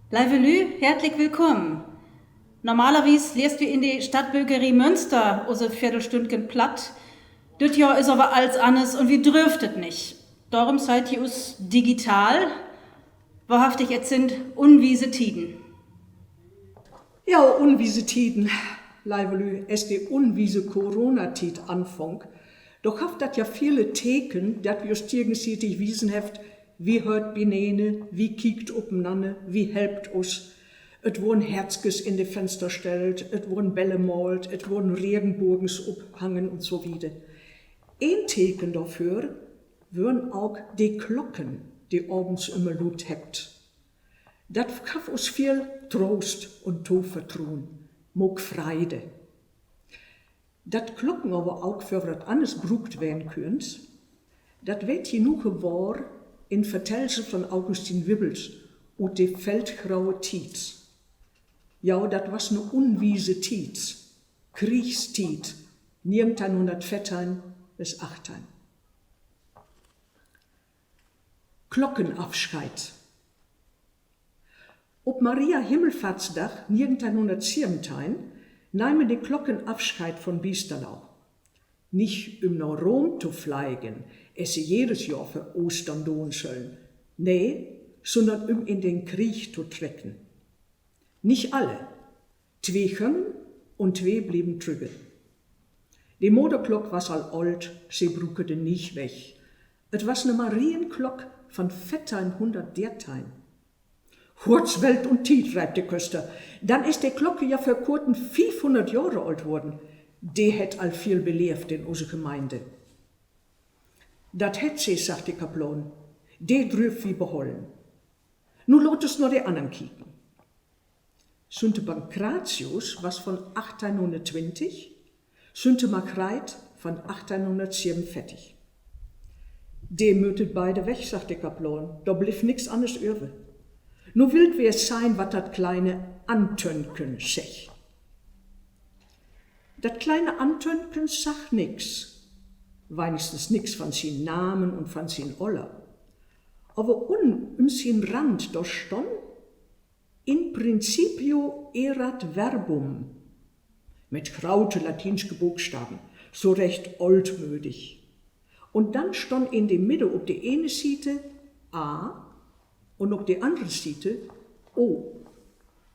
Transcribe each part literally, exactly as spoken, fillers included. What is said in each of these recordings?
Leive Lü, hertlik willkamen. Normalerwies leest wi in de Stadtbökerie Münster use Veerdelstündken Platt. Düt Johr is aver alls anners un wi dröövt dat nich. Dorüm seht ji us digital. Wohrhaftig, et sünd unwiese Tieden. Ja, unwiese Tieden, leive Lü, es de unwiese Coronatiet anfung, do gaff dat ja vele Teken, dat wi us tiegensietig wiesen hefft, wi höört bineen, wi kiekt openanner, wi helpt us. Et worrn Herzkes in de Fenster stellt, et worrn Bälle maalt, et worrn Regenbogens ophangen un so wieder. Een Teken dorför wörrn ok de Klocken, de avends ümmer luudt hebbt. Dat gaff us veel Troost un Tovertruen, maak Freide. Dat Klocken aver ok för wat anners bruukt weern künnt, dat weert ji nu gewahr in Vertellsel von Augustin Wibbelt ut de feldgraue Tiet. Ja, dat was ne unwiese Tiet, Kriegstiet, negenteihnhunnertveerteihn bes achtteihn. Klockenafscheid. Op Maria Himmelfahrtsdag negenteihnhunnertseventeihn neimen de Klocken Afscheid von Bisterlau. Nich üm na Rom to fleigen, es se jedes Johr vör Oostern doon schöllen, nee, sünnern üm in den Krieg to trecken. Nich alle. Twee göngen un twee bleven trügge. De Moderklock was al oolt, se bruukede nich weg. Et was ne Marienklock von veerteihnhunnertdeerteihn. Gotts Welt un Tiet, reip de Köster, dann is de Klocke ja vör korten fiefhunnert Johre oolt worden. De hett al veel beleevt in use Gemeinde. Dat hett se, sagg de Kaplaon, de drööv wi behollen. Nu laat us na de annern kieken. Sünte Pankratius was von achteihnhunnerttwintig, Sünte Margreit von achteihnhunnertsebenunveertig. De mööt beide weg, sagg de Kaplaon, dor bliff nix anners över. Nu willt wi es sehn, wat dat kleine Antönken segg. Dat kleine Antönken sagg nix, wenigstens nix von sien Namen un von sien Oller. Aver unnen üm sien Rand, dor stunn: In principio erat verbum, mit grote latiensche Bookstaven, so recht ooltmödig. Un dann stunn in de Midde op de ene Siete A un op de annere Siete O,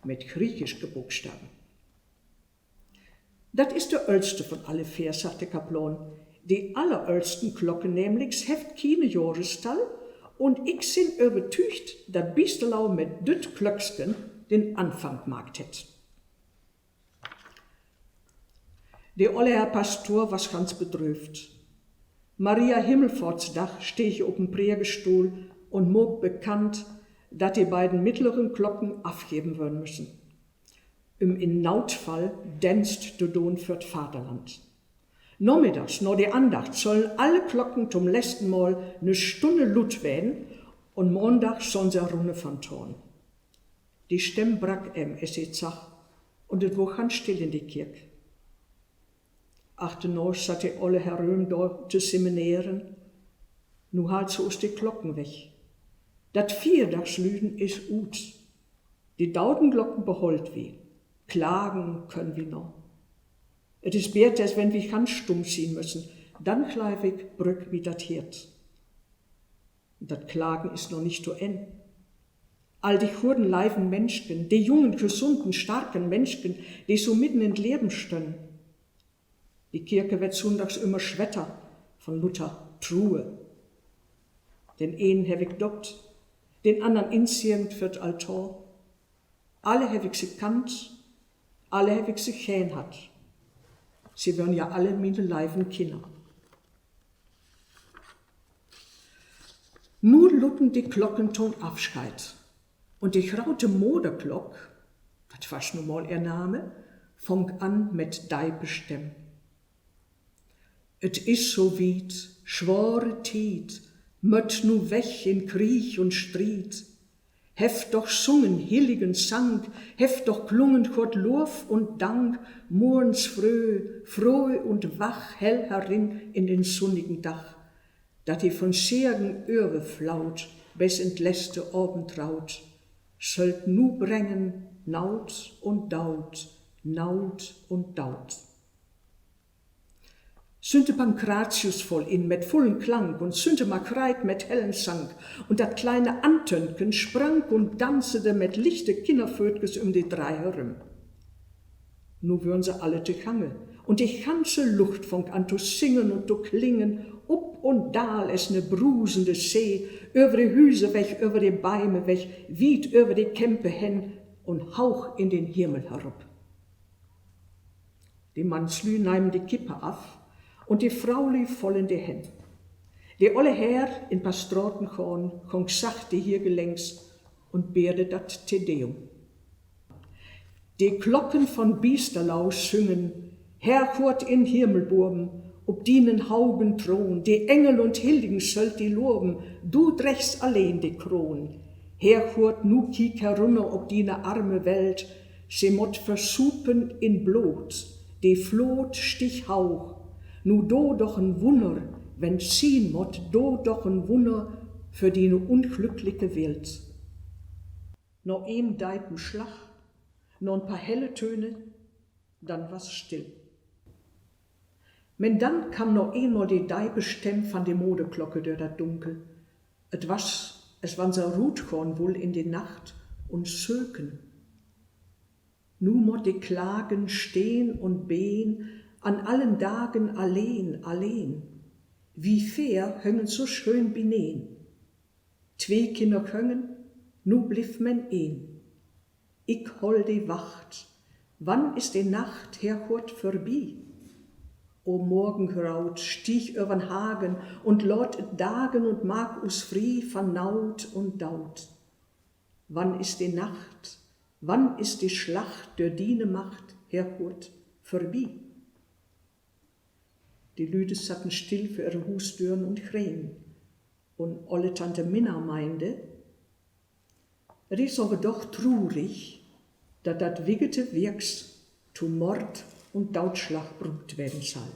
mit griechische Bookstaven. Dat is de öllste von alle veer, sagg de Kaplaon. De alleröllsten Klocken nämliks hefft kiene Johrestall, un ik sin övertüügt, dat Bisterlau mit düt Klöcksken den Anfang maakt hett. De olle Herr Pastor was ganz bedröövt. Maria Himmelfahrtsdag steeg he op en Prägestohl un maak bekannt, dat de beiden mittleren Klocken afgeven wörrn müssen, üm in Nautfall Deenst to doon för't Vaderland. Namiddags na de Andacht sollen alle Klocken to'n letzten Mal ne Stunne luut ween, un maandags sollen se runner von Toorn. De Stemm brack em, es he dat sagg, un et wurr ganz still in de Kirk. Achterna satt de olle Herr Röhm dor to simeneren: Nu haalt se us de Klocken weg. Dat Vierdagslüden is ut. De Dodenglocken behollt wi. Klagen köönt wi noch. Et is beter, as wenn wi ganz stumm sien müssen. Dann, gleiv ik, bröck mi dat Hert. Dat Klagen is noch nich to Enn. All de guden, leiven Mensken, de jungen, gesunden, starken Mensken, de so midden in't Leven stönnen. De Kirke weert sündags ümmer swetter von luter Truer. Den enen heff ik dööpt, den annern inzegent för't Altar. Alle heff ik se kannt, alle heff ik se geern hatt. Se wörn ja alle miene leiven Kinner. Nu lutten de Klocken to'n Afscheid, un de grote Moderklock, dat was nu mal ehr Name, fung an mit deipe Stemm: Et is so wiet, sware Tiet, mött nu weg in Krieg un Striet. Heft doch sungen hilligen Sank, heft doch klungen Gott Loff un Dank, morgens fröh, froh un wach, hell herin in den sunnigen Dag, dat he von Segen överflaut bes in't letzte Avendroot, schöllt nu brengen Naut un Daut, Naut un Daut. Sünte Pankratius foll in met vullen Klang un Sünte Margreit met hellen Sank, un dat kleine Antönken sprang un danzede met lichte Kinnerföötkes üm de drei herüm. Nu wören se alle togange, un de ganze Lucht fong an to singen un to klingen, up un daal es 'ne brusende See, över de Hüse weg, över de Beime weg, wiet över de Kempe hen un hauch in den Himmel herup. De Mannslü neimen de Kippe af un de Fraulü vollen de Hänn. De olle Herr in Pastratengoorn gong sachte Hiergelenks un beerde dat Te Deum. De Klocken von Biesterlau süngen: Herrgott in Himmel boven, op dienen haugen Troon, de Engel un Hilligen schöllt di loven, du dreggst alleen de Kroon. Herrgott, nu kiek herunner op diene arme Welt, se mott versupen in Bloot, de Floot stigg hauch. Nu do doch en Wunner, wenn't sien mott, do doch en Wunner för diene unglücklike Welt. Na en deipen Slag, na en paar helle Töne, dann was still. Men dann kamm na eenmal de deipe Stemm van de Moderklocke dör dat Dunkel. Et was, es wann se rutgahn wull in de Nacht un söken. Nu mott de klagen Steen un Been an allen Dagen alleen, alleen. Wi veer höngen so schöön bineen. Twee Kinner göngen, nu bliff men een. Ik holl de Wacht. Wann is de Nacht, Herrgott, vörbi? O Morgengraut, stieg över'n Hagen un laat et dagen un maak us frie van Naut un Daut. Wann is de Nacht, wann is de Slacht dör diene Macht, Herrgott, vörbi? De Lüde satten still vör ehre Huusdören un grenen. Un olle Tante Minna meinde: Et is aver doch trurig, dat dat wiggete Wichs to Mord un Dootslag bruukt weern sall.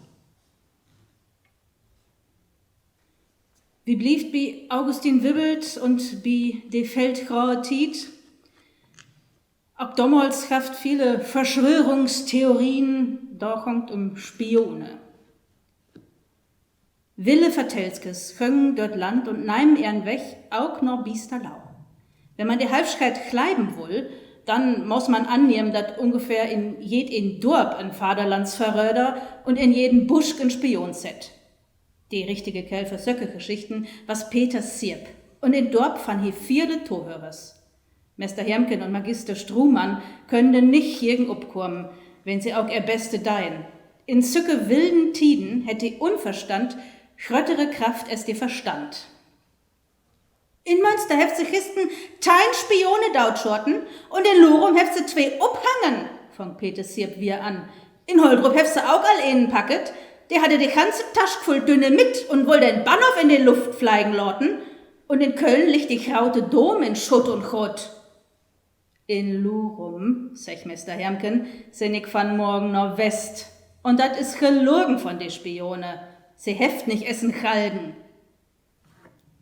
Wi blievt bi Augustin Wibbelt un bi de feldgraue Tiet. Ok domals gaff 't vele Verschwörungstheorien, dor gong 't üm Spione. Wille Vertellskes göngen dör't Land un neimen ehren Weg, ok na Biesterlau. Wenn man de Halfscheid gleiven wull, denn muss man annehmen, dat ungefähr in jedeen Dorp en Vaderlandsverröder un in jeden Busk en Spion sett. De richtige Kerl för söcke Geschichten was Peter Sierp, un in Dorp fann he vele Tohörers. Mester Hermken un Magister Strumann köönen nich gegen opkamen, wenn se ok ehr Beste deien. In söcke wilden Tieden hett de Unverstand gröttere Kraft as de Verstand. In Mönster hefft se gistern teihn Spione dootschaten un in Lurum hefft se twee ophangen, fang Peter Sierp wier an. In Holdrup hefft se ok al enen packet, de hadde de ganze Tasch vull Dynamit un wull den Bahnhoff in de Luft fleigen laten. Un in Köln liggt de graute Dom in Schutt un Grott. In Lurum, segg Mester Hermken, sin ik vanmorgen na west. Un dat is gelogen von de Spione. Se hefft nich es en Galgen.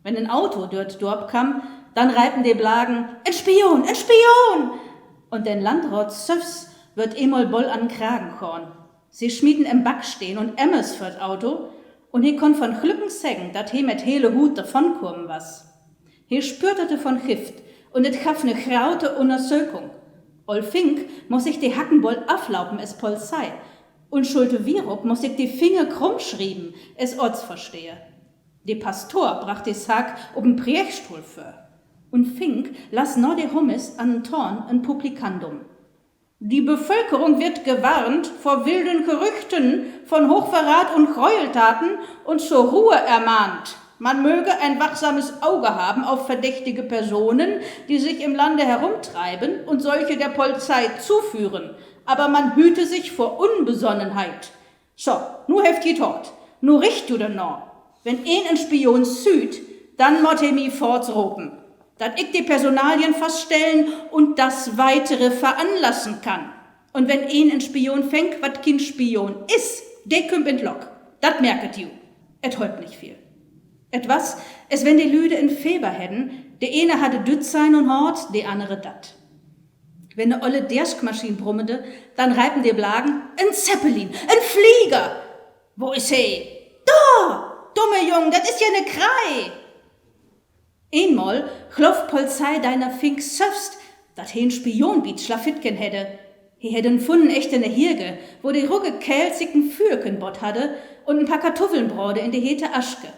Wenn en Auto dör't Dorp kamm, denn reipen de Blagen: En Spion, en Spion! Un den Landraat sölvst wöör 't eenmal boll an'n Kragen gahn. Se smieten em Backsteen un Emmers vör't Auto, un he kunn von Glücken seggen, dat he met hele Huut dorvonkamen was. He spütterte von Gift, un et gaff 'ne graute Unnersökung. Oll Fink muss sik de Hacken boll aflaupen es Polizei, un Schulte Wierup muss sik de Finger krumm schrieven es Oortsvörsteher. De Pastor bracht de Saak op en Prägtstohl vör, un Fink las na de Hommes an en Toorn en Publikandum: Die Bevölkerung wird gewarnt vor wilden Gerüchten von Hochverrat und Gräueltaten und zur Ruhe ermahnt. Man möge ein wachsames Auge haben auf verdächtige Personen, die sich im Lande herumtreiben und solche der Polizei zuführen, aber man hüte sich vor Unbesonnenheit. So, nu hefft ji 't höört. Nu richt ju dorna. Wenn een en Spion süht, dann mott he mi foorts ropen, dat ik de Personalien faststellen und das Weitere veranlassen kann. Un wenn een en Spion fängt, wat kien Spion is, de kümmt in't Lock. Dat merket ju. Et holp nich veel. Et was, as wenn de Lüde en Fever hedden. De ene hadde düt sehn un hoort, de annere dat. Wenn de olle Deerskmaschien brummede, dann reipen de Blagen: En Zeppelin, en Flieger! Wo is he? Dor! Dumme Jung, dat is ja ne Krei! Eenmal glöövt Polizeideiner Fink sülvst, dat he en Spion bi't Schlafittken hedde. He hedde en funnen echter in de Hege, wo de rugge Keerl sik en Füerken bott hadde un en paar Kartuffeln brode in de hete Aske.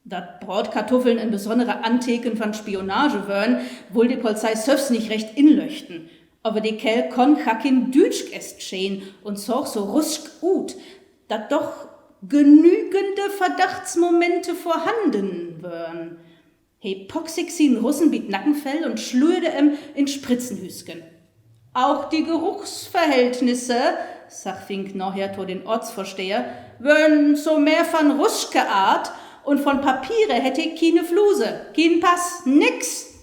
Dat Bratkartuffeln en besonnere Anteken von Spionage wören, wull de Polizei sülvst nich recht inlöchten. Aver de Keerl konn gar keen Düütsch, as 't scheen, un sagg so rusk ut, dat doch genügende Verdachtsmomente vorhanden wören. He pock sik sien Russen bi't Nackenfell un slüerde em in't Spritzenhüüsken. Auch die Geruchsverhältnisse, sagg Fink naher to den Ortsvorsteher, wören so mehr von ruske Art, un von Papiere hett he kiene Fluse, kienen Pass, nix.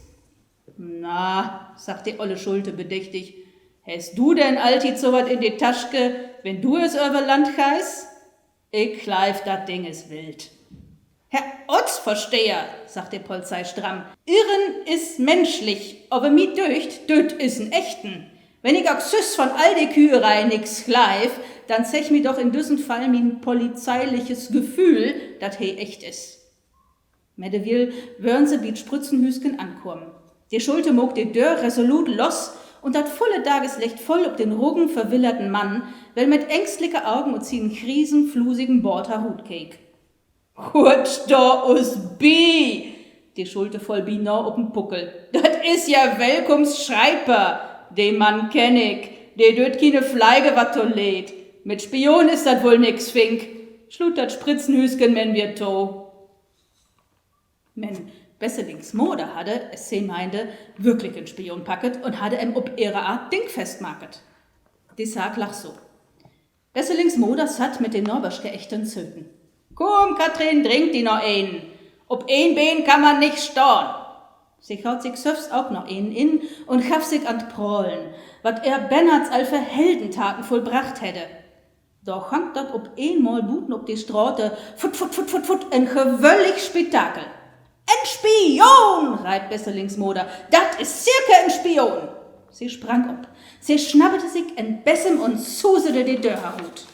Na, sagg de olle Schulte bedächtig, hest du denn alltied so wat in de Taske, wenn du es över Land geihst? Ik gleiv, dat Ding is wild. Herr Ortsvorsteher, sagg de Polizei stramm, Irren is menschlich, aver mi dücht, düt is en Echten. Wenn ik ok süss von all de Küherei nix gleiv, dann seggt mi doch in düssen Fall mien polizeiliches Gefühl, dat he echt is. Middewiel wören se bi't Spritzenhüüsken ankamen. De Schulte maak de Döör resolut los, un dat vulle Dageslicht foll op den ruggen, verwillerten Mann, well mit ängstlike Ogen ut sienen griesen, flusigen Boort herutkeek. Gott, dor is bi! De Schulte foll binah op en Puckel. Dat is ja Welkums Schreiper! De Mann kenn ik, de döt kiene Fleige wat to leed. Mit Spion is dat woll nix, Fink. Sluut dat Spritzenhüüsken men wier to. Men Besselings Moder hadde, as se meinde, würklik en Spion packet un hadde em op ehre Art dingfest maket. De Saak lagg so: Besselings Moder satt mit de Naberske achtern Söten. Kumm, Kathrin, drink di noch een. Op een Been kann man nich stahn. Se gaut sik sülvst ok noch een in un gaff sik an't Prahlen, wat ehr Bennards al för Heldentaten vullbracht hedde. Dor gong dat op eenmal buten op de Strate: Futt, futt, futt, futt, futt, en gewöllig Spektakel. En Spion!, reip Besselings Moder. Dat is seker en Spion! Se sprang op. Se snappede sik en Bessem un susede de Döör herut.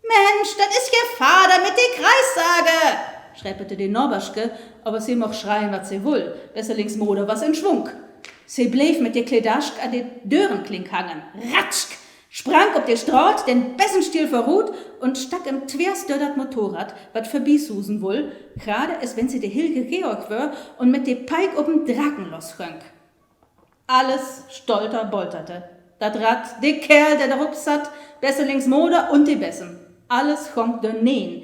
Mensch, dat is je Vader mit de Kreissage!, schrepete de Naberske, aver se moch schreien, wat se wull, Besselings Moder was in Swung. Se bleev mit de Kledaasch an de Dörenklink hangen, ratsch, sprang op de Straat, den Bessenstiel vörut un stack em twers dör dat Motorrad, wat vörbisusen wull, grade as wenn se de hillige Georg wöör un mit de Peik op en Draken losgöng. Alles stolter bolterte. Dat Rad, de Keerl, de dorop satt, Besselings Moder un de Bessem. Alles gong dörneen,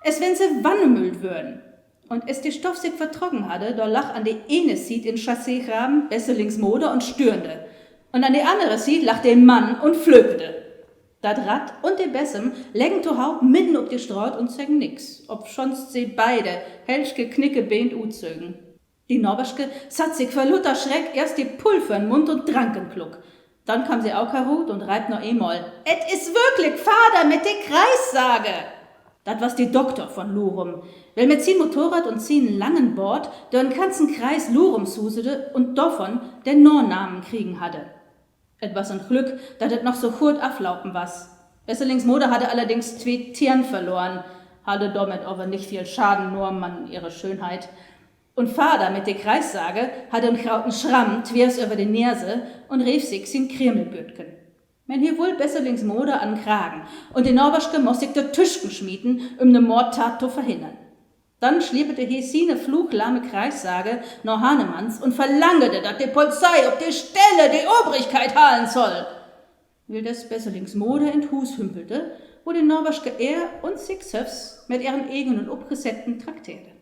as wenn se wannmüllt wören. Un as de Stoff sik vertrocken hadde, dor lagg an de ene Siet in'n Chasseegraven Besselings Moder un stüürnde, un an de annere Siet lagg de Mann un flökde. Dat Rad un de Bessem leggen tohaup midden op de Straat un seggen nix, opschoonst se beide helske knickebeent utsögen. De Naberske satt sik vör luter Schreck eerst de Pull vör'n Mund un drank en Kluck. Dann kaam se ok herut un reip noch eenmal: Et is würklik Vader mit de Kreissage! Dat was de Dokter von Lurum, well mit sien Motorrad un sienen langen Boort dör'n ganzen Kreis Lurum susede un dorvon den Nanamen kriegen hadde. Et was en Glück, dat et noch so goot aflaupen was. Besselings Moder hadde allerdings twee Tähn verloren, hadde dormit aver nich veel Schaden nahmen an ehre Schönheit. Un Vader mit de Kreissage hadde en grauten Schramm twers över de Nese un reev sik sien Kremelböörtken. Men he wull Besselings Moder an'n Kragen, un de Naberske moss sik dortüsken smieten, üm ne Moordtat to verhinnern. Dann sliepete he siene fluglahme Kreissage na Hahnemanns un verlangede, dat de Polizei op de Stelle de Obrigkeit halen soll. Wieldes Besselings Moder in't Huus hümpelte, wo de Naberske ehr un sik sölvst mit ehren egen un opgesetten trakteerde.